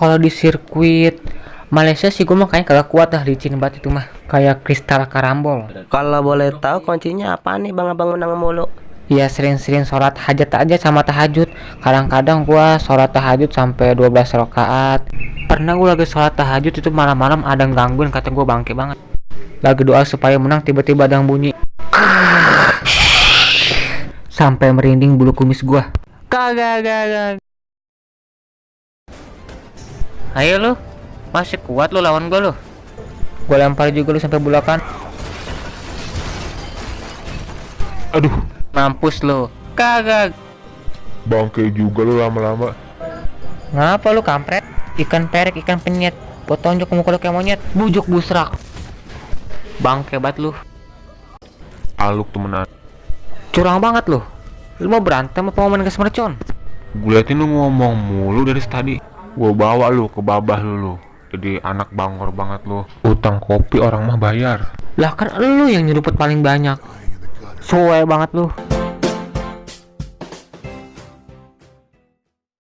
Kalau di sirkuit Malaysia sih gue mah kayaknya kagak kuat dah, licin banget itu mah, kayak kristal karambol. Kalau boleh tahu kuncinya apa nih Bang Abang menang mulu? Ya sering-sering sholat hajat aja sama tahajud. Kadang-kadang gua sholat tahajud sampai 12 rakaat. Pernah gua lagi sholat tahajud itu malam-malam ada yang gangguin, kata gua bangke banget. Lagi doa supaya menang, tiba-tiba ada yang bunyi sampai merinding bulu kumis gua. Kagak. Ayo lu, masih kuat lu lawan gua lu. Gua lempar juga lu sampai bulakan. Aduh, Mampus lu. Kagak. bangke juga lu lama-lama. Ngapa lu kampret? Ikan perek, ikan penyet. Gua tonjok muka lu kayak monyet. Bujuk busrak. Bangke banget lu. Aluk temenan. Curang banget lu. Lu mau berantem apa mau main gas mercon? Gue liatin lu ngomong mulu dari tadi. Gue bawa lu ke babah lu. Jadi anak bangor banget lu. Utang kopi orang mah bayar. Lah kan lu yang nyeruput paling banyak. Soe banget lu.